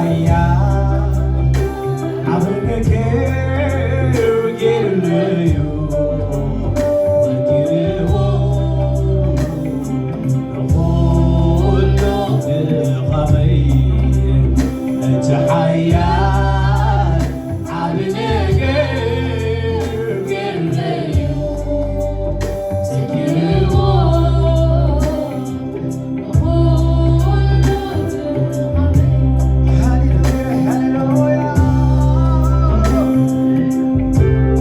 ሓያል ዓቢ ነገር ገይሩለዩ። ዘኪርዎ ንኹሉ ድኻመይ፣ እቲ ሓያል ዓቢ ነገር ገይሩለዩ። ዘኪርዎ ንኹሉ ድኻመይ። ሃሌሉያ፣ ሃሌሉያ!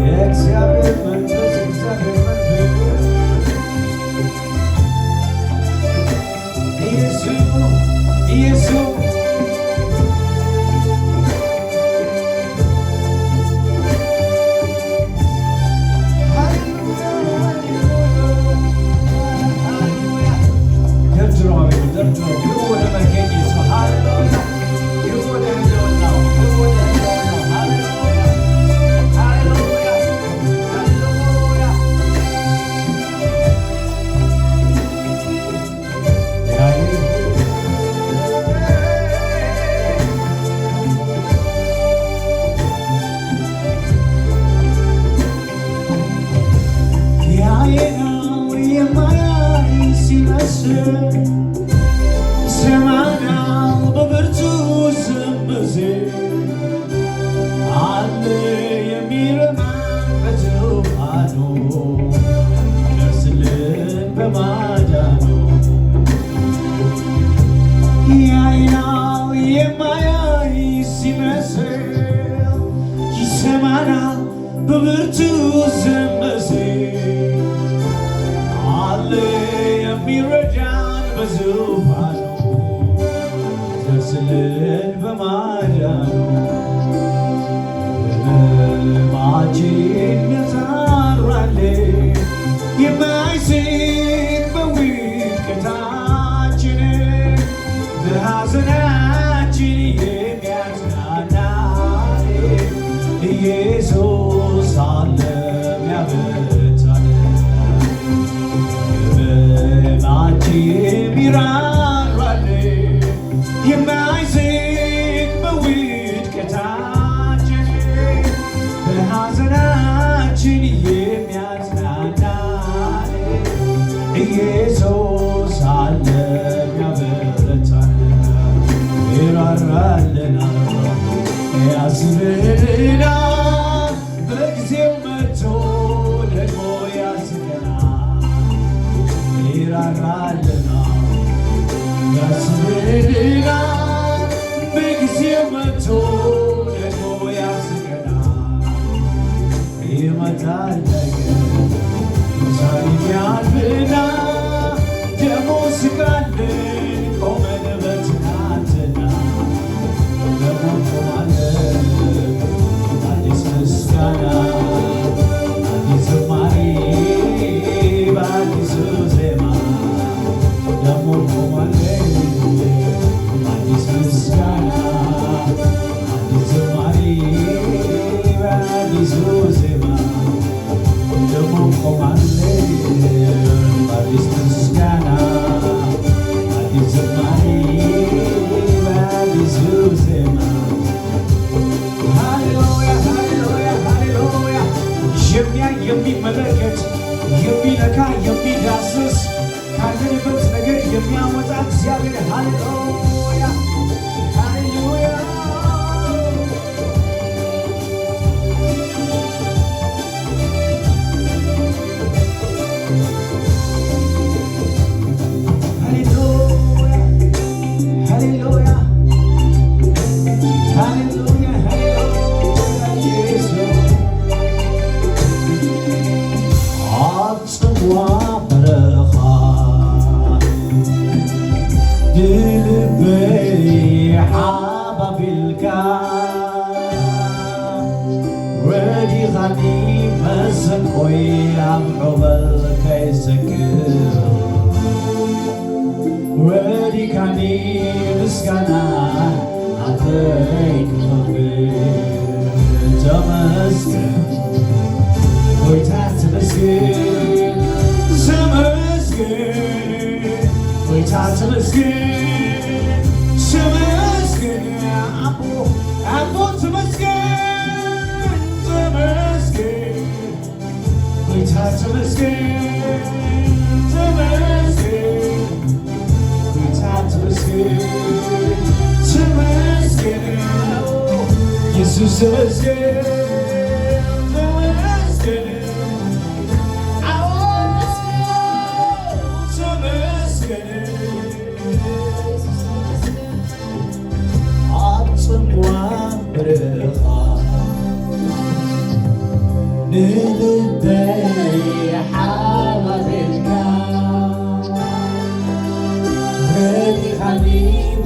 የእግዚአብሔር መንፈስ፣ የእግዚአብሔር መንፈስ! ኢየሱስ፣ ኢየሱስ! ሃሌሉያ፣ ሃሌሉያ! ደርድሮ፣ አቤት ደርድሮ! ግቡ ወደ መገኘቱ። ሃሌሉያ! ግቡ ወደ ህልውናው፣ ግቡ ወደ ህልውናው። ሃሌሉያ፣ ሃሌሉያ፣ ሃሌሉያ! ያየነው የማያይ ሲመስል፣ ይሰማናል በብርቱ ዝም ሲል። አለ የሚረዳን በዙፋኑ፣ ደርስልን በማዳኑ። ያየናል የማያይ ሲመስል፣ ይሰማናል በብርቱ ዝም ሲል። አለ የሚረዳን በዙፋኑ፣ ደርስልን በማዳኑ። ህመማችን ያራራልን፣ የማይስቅ በውድቀታችን፣ በሐዘናችን የሚያጽናናን ኢየሱስ አለ የሚያበረታን። ህመማችን ይራራልን፣ የማይስቅ በውድቀታችን፣ በሐዘናችን የሚያጽናናን ኢየሱስ አለ የሚያበረታን። ይራራልናል፣ ያስብልናል፣ በጊዜው መጥቶ ደግሞ ያስቀናል። ይራራልናል፣ ያስብልናል፣ በጊዜው መጥቶ ደግሞ ያስቀናል። ይመጣል ነገር ዛሬም ያልፍና ደግሞ ስቃለን ቆመን በትናንትና። ደግሞ እንቆማለን አዲስ ምስጋና፣ አዲስ ዝማሬ፣ በአዲሱ ዜማ። ደግሞ እንቆማለን አዲስ ምስጋና፣ አዲስ ዝማሬ፣ በአዲሱ ዜማ። ደግሞ እንቆማለን በአዲስ ምስጋና፣ አዲስ ዝማሬ፣ በአዲሱ ዜማ። ሃሌሉያ፣ ሃሌሉያ፣ ሃሌሉያ! የሚያይ፣ የሚመለከት፣ የሚነካ፣ የሚዳስስ፣ ካለንበት ነገር የሚያወጣ እግዚአብሔር። ሃሌሉያ፣ ሃሌሉያ! ሃሌሉያ፣ ሃሌሉያ፣ ሃሌሉያ፣ ሃሌሉያ! ኢየሱስ! ኣብ ጽምዋ በረኻ ብልበይ ሓባቢልካ ረዲኻኒ፣ መሰንቆይ ኣብ ሖበል ከይሰክር ወዲካኒ፣ ምስጋና ኣፈይ ክኸፍት። ተመስገን ጎይታ፣ ተመስገን፣ ተመስገን ጎይታ፣ ተመስገን፣ ተመስገን። ተመስገን ተመስገን ጌታ ተመስገን ተመስገን ኢየሱስ ተመስገን ተመስገን አዎ ተመስገን ኣብ ጽምዋ በረኻ ንልበይ ሓባቢልካ ረዲኻኒ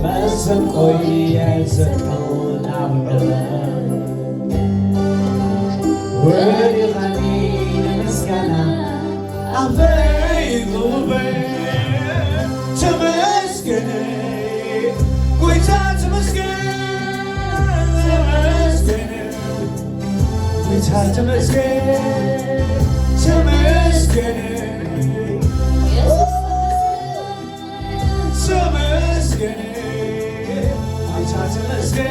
መሰንቆይ ኣይሰጠውን ኣብ ዕለት ወዲኻኒ ንምስጋና ኣፈይ ጉበ ተመስገን ጎይታ ተመስገን ተመስገን ጌታ ተመስገን ተመስገን ተመስገን ጌታ ተመስገን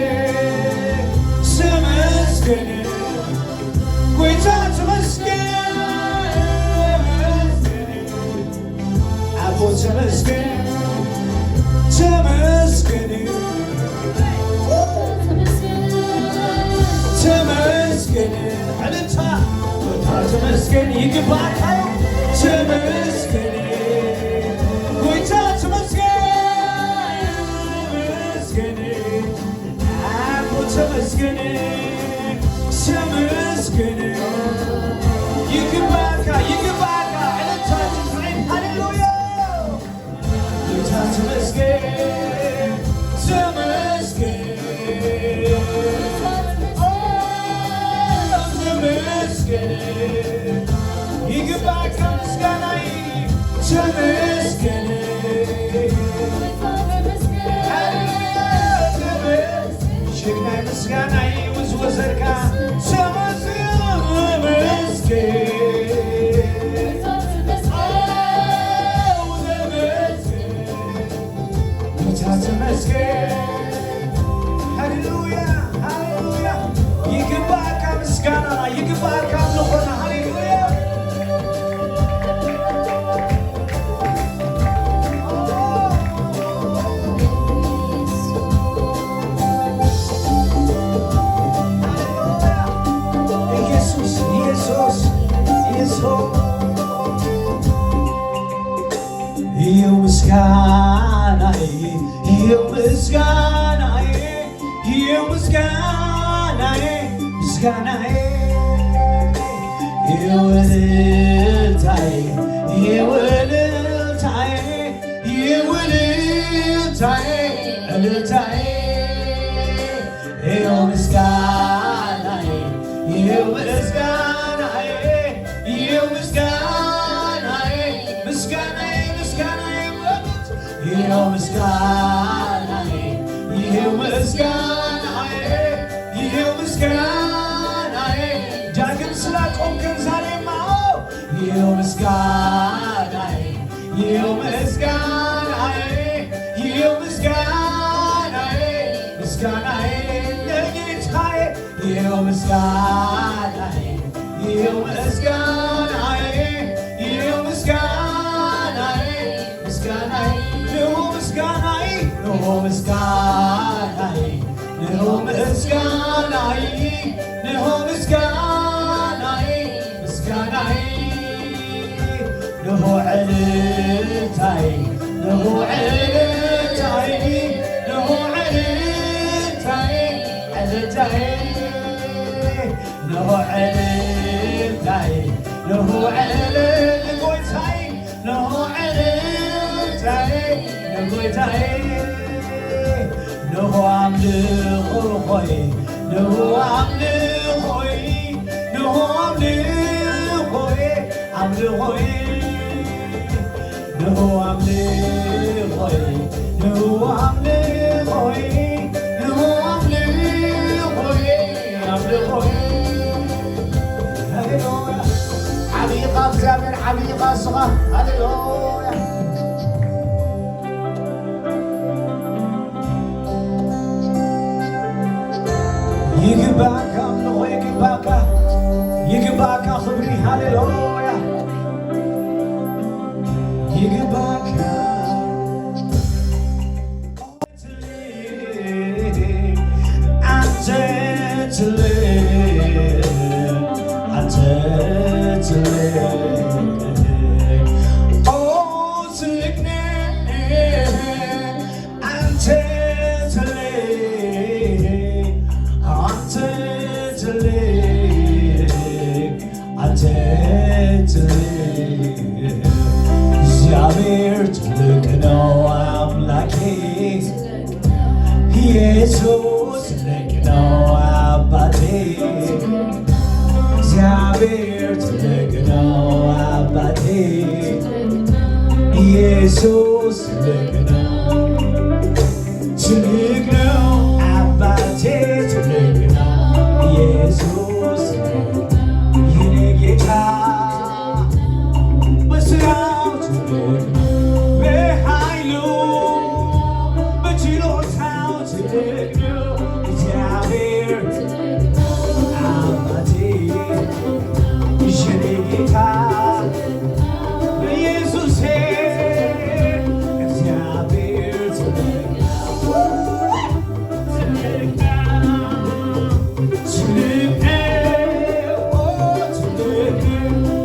ተመስገን ጌታ ተመስገን አቦ ተመስገን ተመስገን ተመስገን ዕልልታ ጌታ ተመስገን ይግባካል ተመስገን ጌታ ተመስገን ተመስገን አቦ ተመስገን ተመስገን ይግባካ ይግባካ ዕልልታ ጭብጨባ ሃሌሉያ ጌታ ተመስገን ተመስገን ተመስገን ይግባካ ምስጋናዬ ተመስገን ሽግናይ ምስጋናዬ ውዝወዘርካ ተመስገን ጌታ ተመስገን ሃሌሉያ ሃሌሉያ ይግባካ ምስጋና ይግባካ ኣምልኾና ሃሌሉያ ኢየሱስ ኢየሱስ ኢየሱስ ይኸው ምስጋናዬ ይኸው ምስጋናዬ ይኸው ምስጋናዬ ምስጋናዬ ይኸው እልልታዬ ይኸው እልልታዬ ይኸው እልልታዬ እልልታዬ ይኸው ምስጋናዬ ይኸው ምስጋናዬ ይኸው ምስጋናዬ ምስጋናዬ ምስጋናዬ በሉት ይኸው ምስጋናዬ ይኸው ምስጋናዬ ይኸው ምስጋናዬ ዳግም ስላቆምከን ዛሬማ ይኸው ምስጋናዬ ይኸው ምስጋናዬ ይኸው ምስጋናዬ ምስጋናዬ ለጌታዬ ይኸው ምስጋናዬ ይኸው ምስጋናዬ ይኸው ምስጋናዬ ምስጋናዬ ንሆ ምስጋናዬ ንሆ ምስጋናዬ ንሆ ምስጋናዬ ንሆ ምስጋናዬ ምስጋናዬ ንሆ ዕልልታዬ ንሆ ዕልልታዬ ንሆ ዕልልታዬ ዕልልታዬ ንሆ ዕልልታዬ ንሆ ዕልል ንጎይታዬ ንሆ ዕልልታዬ ንጎይታዬ ንሆ ኣምልኾይ ንሆ ኣምልኾይ ንሆ ኣምልኾይ ኣምልኾይ ንሆ ኣምልኾይ ንሆ ኣምልኾይ ንሆ ኣምልኾይ ኣምልኾይ ሃሌሉያ ዓብይኻ እግዚአብሔር ዓብይኻ እስኻ ሃሌሉያ ይግባካ ኣምልኾ ይግባካ ይግባካ ክብሪ ሃሌሉያ። ትልቅ፣ አንተ ትልቅ፣ ኦ ትልቅ ነህ፣ አንተ ትልቅ፣ አንተ ትልቅ፣ አንተ ትልቅ። እግዚአብሔር ትልቅ ነው፣ አምላኬ ኢየሱስ ትልቅ ነው፣ አባቴ። እግዚአብሔር ትልቅ ነው፣ አባቴ ኢየሱስ ትልቅ ነው፣ ትልቅ ነው፣ አባቴ ትልቅ ነው፣ ኢየሱስ የኔ ጌታ በስራው ትልቅ ነው፣ በኃይሉ በችሎታው ትልቅ ነው። እግዚአብሔር አባቴ የኔ ጌታ ኢየሱሴ፣ እግዚአብሔር ትልቅ ነው፣ ትልቅ ነው፣ ትልቅ ነው፣ ትልቅ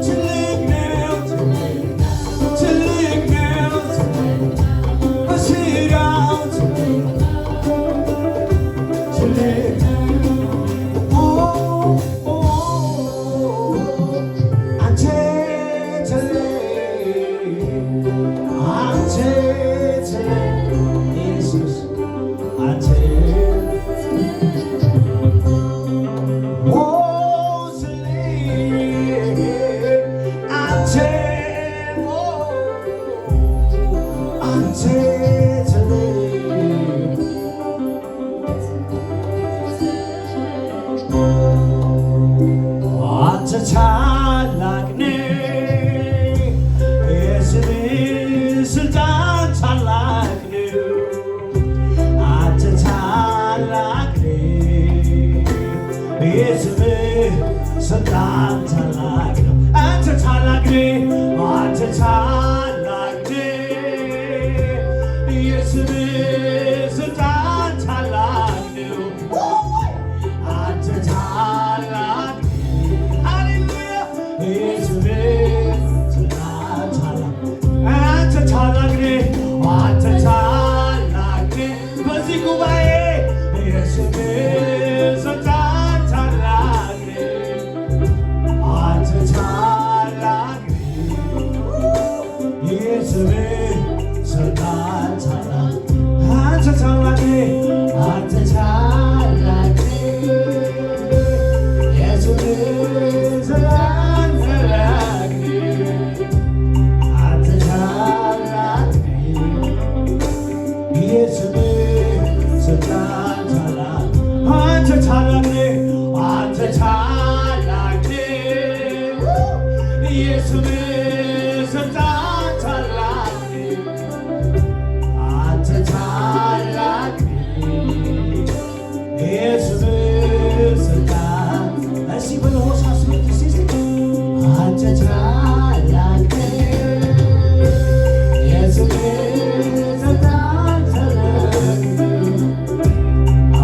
ትልቅ ነው፣ ትልቅ ነው፣ በስራው ትልቅ ነው። አንተ ትልቅ፣ አንተ ትልቅ፣ ኢየሱስ አንተ ኦ ትልቅ አንተ፣ ኦ አንተ ትልቅ። አንተ ታላቅ ነህ፣ የስምህ ስልጣን ታላቅ ነው። አንተ ታላቅ ነህ፣ የስምህ ስልጣን ታላቅ ነው። አንተ ታላቅ ነህ፣ አንተ ታላቅ ነህ፣ የስምህ ስልጣን ታላቅ ነው። አንተ ታላቅ ነህ፣ ሃሌሉያ፣ የስምህ ስልጣን ታላቅ። አንተ ታላቅ ነህ፣ አንተ ታላቅ ነህ፣ በዚህ ጉባኤ የስምህ ስልጣን ታላቅ ነህ። አንተ ታላቅ ነህ፣ የስምህ ስልጣን ታላቅ። አንተ ታላቅ ነህ፣ አንተ ታላቅ ነህ፣ የስምህ ስልጣን ታላቅ ነህ። አንተ ታላቅ ነህ፣ የስምህ ስልጣን ታላቅ። አንተ ታላቅ ነህ፣ አንተ ታላቅ ነህ፣ የስምህ ስልጣን ታላቅ ነህ። አንተ ታላቅ ነህ፣ የስምህ ስልጣን። እስቲ በለሆሳስ እስቲ እስቲ አንተ ታላቅ ነህ፣ የስምህ ስልጣን ታላቅ ነህ።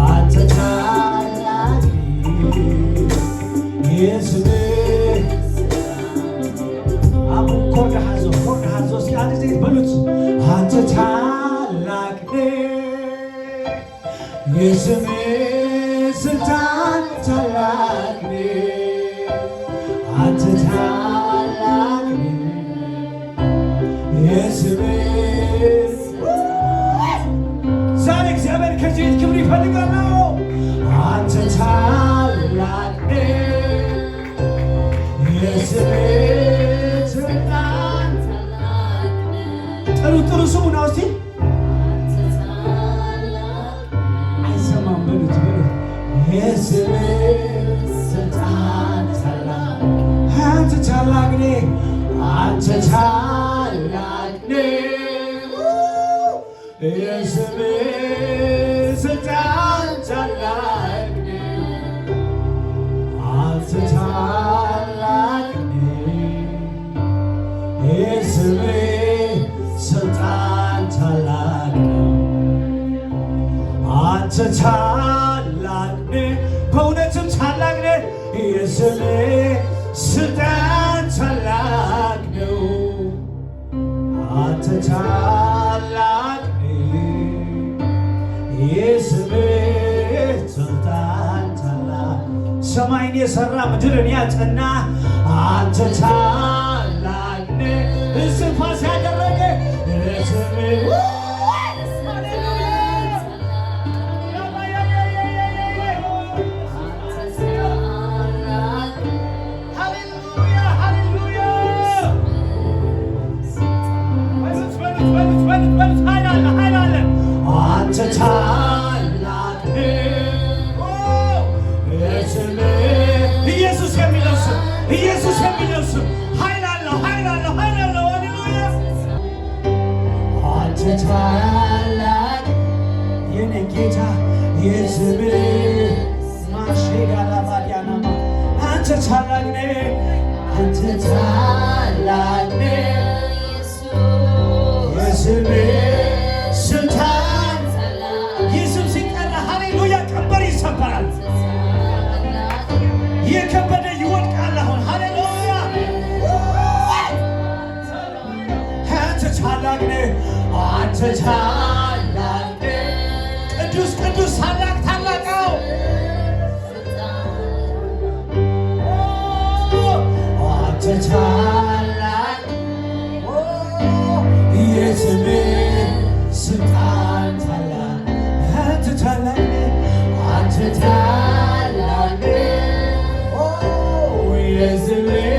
አንተ ታላቅ ነህ፣ የስምህ አቡ chord ሓዞ፣ chord ሓዞ። እስኪ አንድ ጊዜ በሉት። አንተ ታላቅ ነህ፣ የስምህ ስልጣን ታላቅ ነህ። አንተ ታላቅ ነህ፣ የስምህ። ዛሬ እግዚአብሔር ከዚህ ቤት ክብር ይፈልጋል። አንተ ታላቅ ነህ፣ የስምህ ስልጣን። ጥሩ ጥሩ ስሙን እስቲ። አይሰማም። በሉት በሉት። የስምህ ስልጣን ታላቅ። አንተ ታላቅ ነህ፣ አንተ ታላቅ ነህ፣ የስምህ ስልጣን ታላቅ ነህ። አንተ ታላቅ ነህ፣ የስምህ ስልጣን ታላቅ ነው። አንተ ታላቅ ነህ። በእውነትም ታላቅ ነህ። የስምህ ስልጣን ታላቅ ነው። አንተ ታላቅ ነህ። የስምህ ስልጣን ታላቅ፣ ሰማይን የሠራ፣ ምድርን ያጸና፣ አንተ ታላቅ ነህ። እስትንፋስ ያደረገ የስምህ፣ ሃሌሉያ! ሃሌሉያ፣ ሃሌሉያ! በሉት፣ በሉት፣ በሉት፣ በሉት፣ በሉት! ኃይል አለ፣ ኃይል አለ። አንተ ታላቅ ነህ። ኦ፣ የስምህ ኢየሱስ የሚለው ስም፣ ኢየሱስ የሚለው ስም ኃይል አለው፣ ኃይል አለው፣ ኃይል አለው። ሃሌሉያ! አንተ ታላቅ የኔ ጌታ፣ የስምህ ማሼጋላባዲያናማ፣ አንተ ታላቅ ነህ። አንተ ታላቅ ነህ። የስምህ ስልጣን፣ ይህ ስም ሲጠራ፣ ሃሌሉያ፣ ቀንበር ይሰበራል። የከበደ ይወድቃል። አሁን ሃሌሉያ! አንተ ታላቅ ነህ። አንተ ታላቅ ነህ። ቅዱስ፣ ቅዱስ፣ ታላቅ፣ ታላቅ ነው። አንተ ታላቅ፣ የስምህ ስልጣን ታላቅ። አንተ ታላቅ ነህ። አንተ ታላቅ ነህ። የስምህ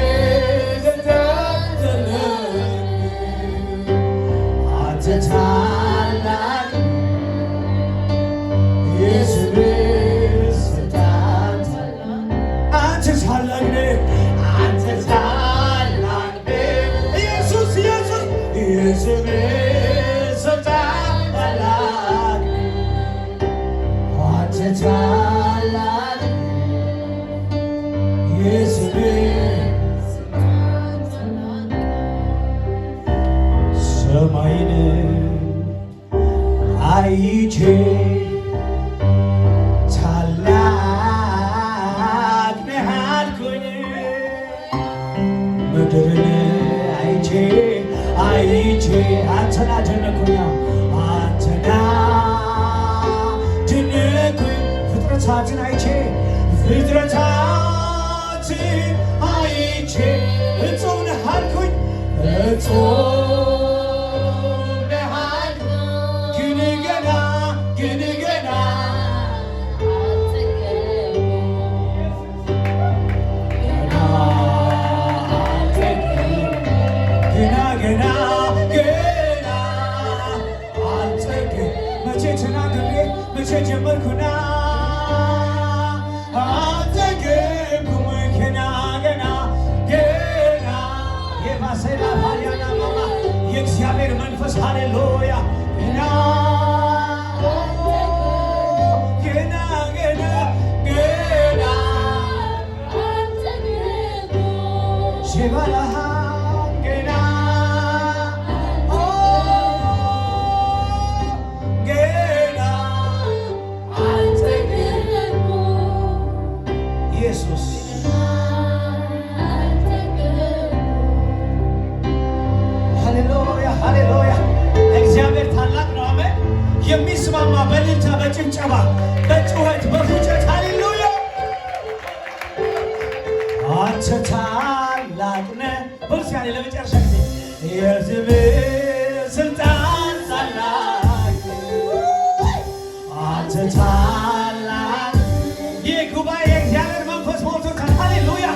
ስልጣን ታላቅ ነህ። አንተ ታላቅ፣ የስምህ ስልጣን ታላቅ። አንተ ታላቅ ነህ። አንተ ታላቅ ነህ። ኢየሱስ፣ ኢየሱስ፣ የስምህ ስልጣን ታላቅ ነህ። አንተ ታላቅ፣ የስምህ ሰማይን አይቼ ታላቅ ነህ አልኩኝ። ምድርን አይቼ አይቼ አንተን አደነኩኝ፣ አንተን አደነኩኝ። ፍጥረታትን አይቼ፣ ፍጥረታትን አይቼ እጹብ ነህ አልኩኝ፣ እጹብ ነህ አልኩኝ። ግን ገና፣ ግን ገና፣ ገና አልጠገብኩም። ገና፣ ገና፣ ገና አልጠገብኩም። መቼ ተናግሬ፣ መቼ ጀመርኩና አልጠገብኩም። ገና፣ ገና፣ ገና የባሰላ ፋያና ማማ፣ የእግዚአብሔር መንፈስ፣ ሃሌሉያ! ገና፣ ገና፣ ገና፣ ገና ሼባላሃ፣ ገና፣ ኦ፣ ገና አልጠገብኩም። ኢየሱስ፣ ሃሌሉያ፣ ሃሌሉያ! እግዚአብሔር ታላቅ ነው። አሜን። የሚስማማ በእልልታ፣ በጭብጨባ፣ በጩኸት፣ በፉጨት፣ ሃሌሉያ! አንተ ታላቅ ነህ። በሉ ያኔ ለመጨረሻ ጊዜ፣ የስምህ ስልጣን ታላቅ፣ አንተ ታላቅ። ይህ ጉባኤ የእግዚአብሔር መንፈስ ሞልቶታል። ሃሌሉያ!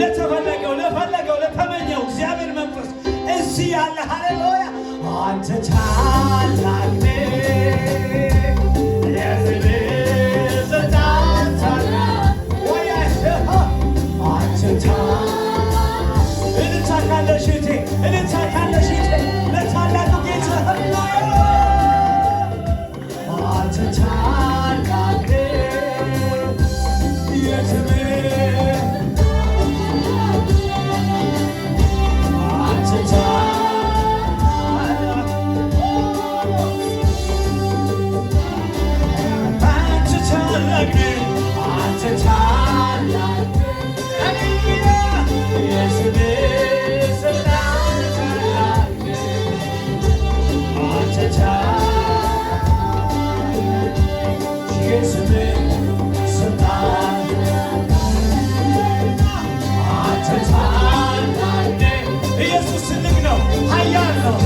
ለተፈለገው፣ ለፈለገው፣ ለተመኘው እግዚአብሔር መንፈስ እዚህ ያለ፣ ሃሌሉያ! አንተ ታላቅ ነህ። የስምህ ስልጣን ታላቅ፣ ወይ አንተ ታላቅ። እልልታ ካለሽ እህቴ፣ እልልታ ካለሽ እህቴ፣ ለታላቁ ጌታ፣ ሃሌሉያ! አንተ ታላቅ ነህ። የስምህ አንተ ታላቅ፣ አንተ ታላቅ ነህ። አንተ ታላቅ ሃሌሉያ የስምህ ስልጣን ታላቅ አንተ ታላቅ የስምህ ስልጣን አንተ ታላቅ ነህ። ኢየሱስ ትልቅ ነው፣ ኃያል ነው፣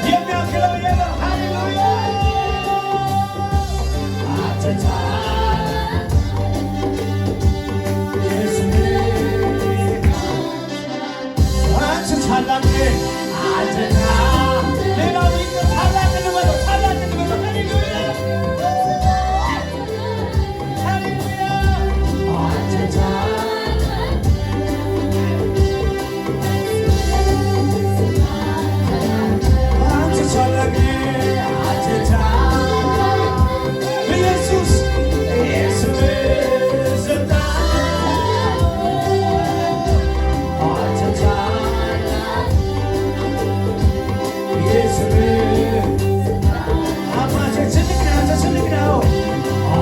የሚያክለው የለም። ሃሌሉያ አንተ ታላቅ የስምህ አንተ ታላቅ ነህ። አንተ ሌላው ይቅር ታላቅ እንበለው፣ ታላቅ እንበለው። ሃሌሉያ ሃሌሉያ አንተ ታላቅ አንተ ታላቅ ነህ። አንተ ታላቅ ኢየሱስ የስምህ ስልጣን አንተ ታላቅ የስምህ አባቴ ትልቅ ነህ። አንተ ትልቅ ነህ።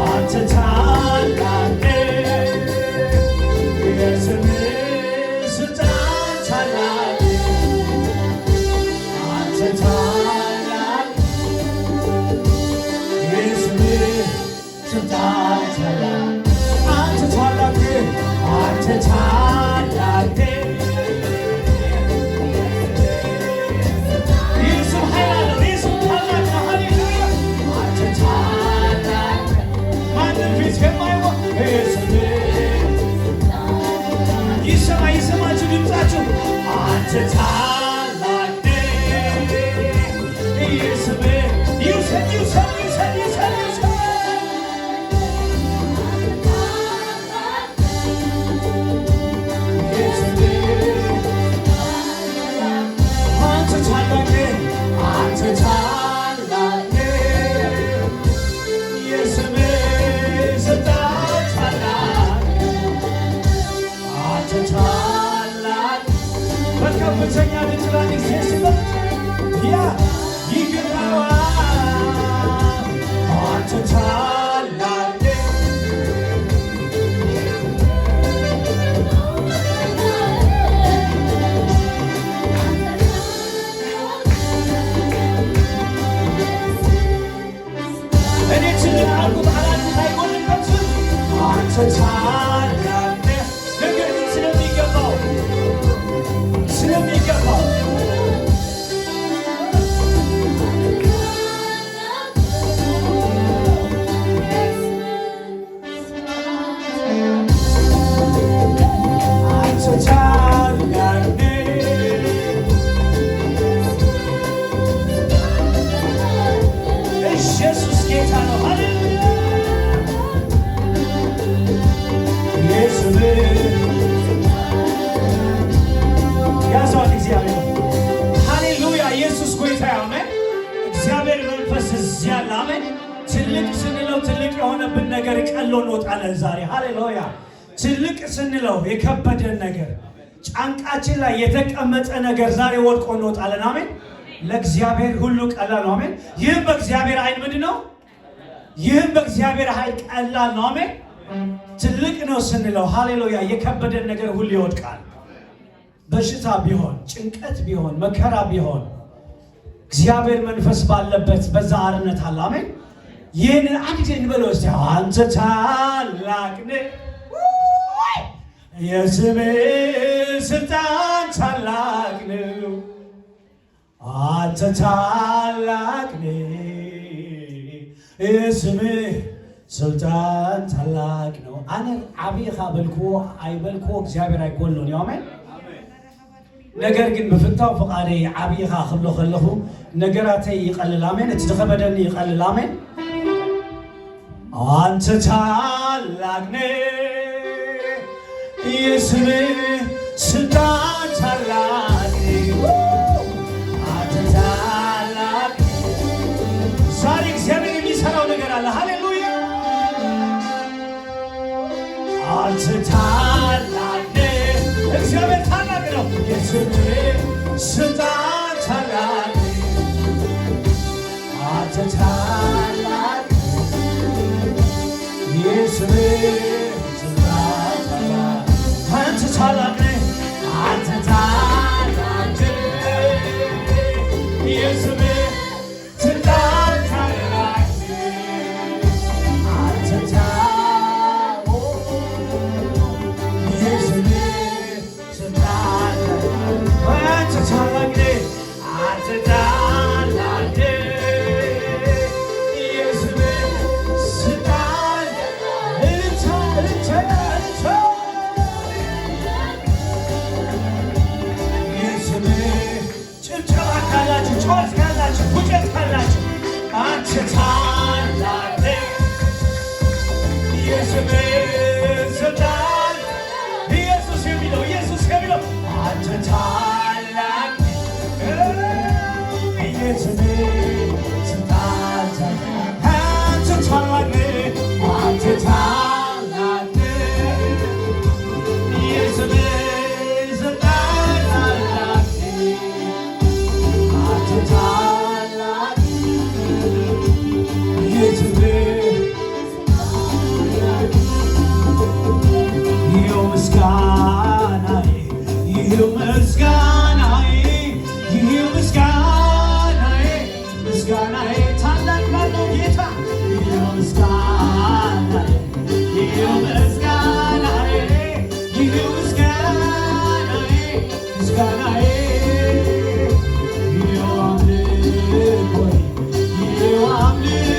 አንተ ታላቅ ነህ። የስምህ ስልጣን ታላቅ አንተ ታላቅ የስምህ ስልጣን ታላቅ አንተ ታላቅ አንተ ታላቅ ይህ ስም ኃይል አለው። ይህ ስም ታላቅ ነው። ሃሌሉያ አንተ ታላቅ ማንም ፊት የማይወ የስምህ ይሰማ ይሰማችሁ ድምፃችሁ አንተ ታላቅ ነህ። የስምህ ይውሰድ ይውሰድ ይውሰድ ይውሰድ ይውሰድ የስምህ አንተ ታላቅ ነህ። አንተ ታላቅ ነህ። የስምህ ስልጣን ታላቅ አንተ ታላቅ በከፍተኛ ድምፅ ለአንድ ጊዜ ስበት ያ ይገባዋል። አንተ ታላቅ ነህ። እኔ ትልቅ አልኩት አላልኩት አይጎልበትም። አንተ ታላቅ ነህ። ነገር ግን ስለሚገባው ስለሚገባው አንተ ታላቅ ነህ። ኢየሱስ ጌታ ነው። ሃሌሉያ የስምህ ያዘዋል እግዚአብሔር። ሃሌሉያ ኢየሱስ ጎይታ አሜን። እግዚአብሔር መንፈስ እዚህ ያለ አሜን። ትልቅ ስንለው ትልቅ የሆነብን ነገር ቀሎ እንወጣለን ዛሬ። ሃሌሉያ ትልቅ ስንለው የከበደን ነገር ጫንቃችን ላይ የተቀመጠ ነገር ዛሬ ወድቆ እንወጣለን። አሜን። ለእግዚአብሔር ሁሉ ቀላል ነው። አሜን። ይህም በእግዚአብሔር ዓይን ምንድን ነው? ይህም በእግዚአብሔር ኃይል ቀላል ነው። አሜን። ትልቅ ነው ስንለው ሃሌሉያ የከበደን ነገር ሁሉ ይወድቃል። በሽታ ቢሆን፣ ጭንቀት ቢሆን፣ መከራ ቢሆን እግዚአብሔር መንፈስ ባለበት በዛ አርነት አለ። አሜን። ይህንን አንድ ጊዜ እንበለው እስቲ። አንተ ታላቅ ነህ፣ የስምህ ስልጣን ታላቅ ነው። አንተ ታላቅ ነህ፣ የስምህ ስልጣን ታላቅ ነው። ኣነ ዓብይኻ በልክዎ ኣይበልክዎ እግዚአብሔር ኣይጎሎን እዩ። ኣሜን። ነገር ግን ብፍታው ፍቓደይ ዓብይኻ ክብሎ ከለኹ ነገራተይ ይቐልል። ኣሜን። እቲ ዝኸበደኒ ይቐልል። ኣሜን። አንተ ታላቅ ነህ፣ የስምህ ስልጣን ታላቅ ነው። አንተ ታላቅ ዛሬ እግዚአብሔር የሚሰራው ነገር አለ። ሃሌሉያ አንተ ታላቅ ነህ። እግዚአብሔር ታላቅ ነው። የስምህ ስልጣን ታላቅ አንተ ታላቅ የስምህ ስልጣን የስምህ ስልጣን ኢየሱስ የሚለው፣ ኢየሱስ የሚለው፣ አንተ ታላቅ፣ የስምህ ስልጣን፣ አንተ ታላቅ ነህ፣ አንተ ታላቅ ነህ። የስምህ ስልጣን ታላቅ ነህ፣ አንተ ታላቅ፣ የስምህ ይኸው ምስጋናዬ፣ ይኸው ምስጋናዬ፣ ይኸው ምስጋናዬ፣ ምስጋናዬ ታላቅ ላለው ጌታ። ይኸው ምስጋናዬ፣ ይኸው ምስጋናዬ፣ ይኸው ምስጋናዬ፣ ምስጋናዬ፣ ይኸው አምልኮዬ፣ ይኸው አምልኮዬ።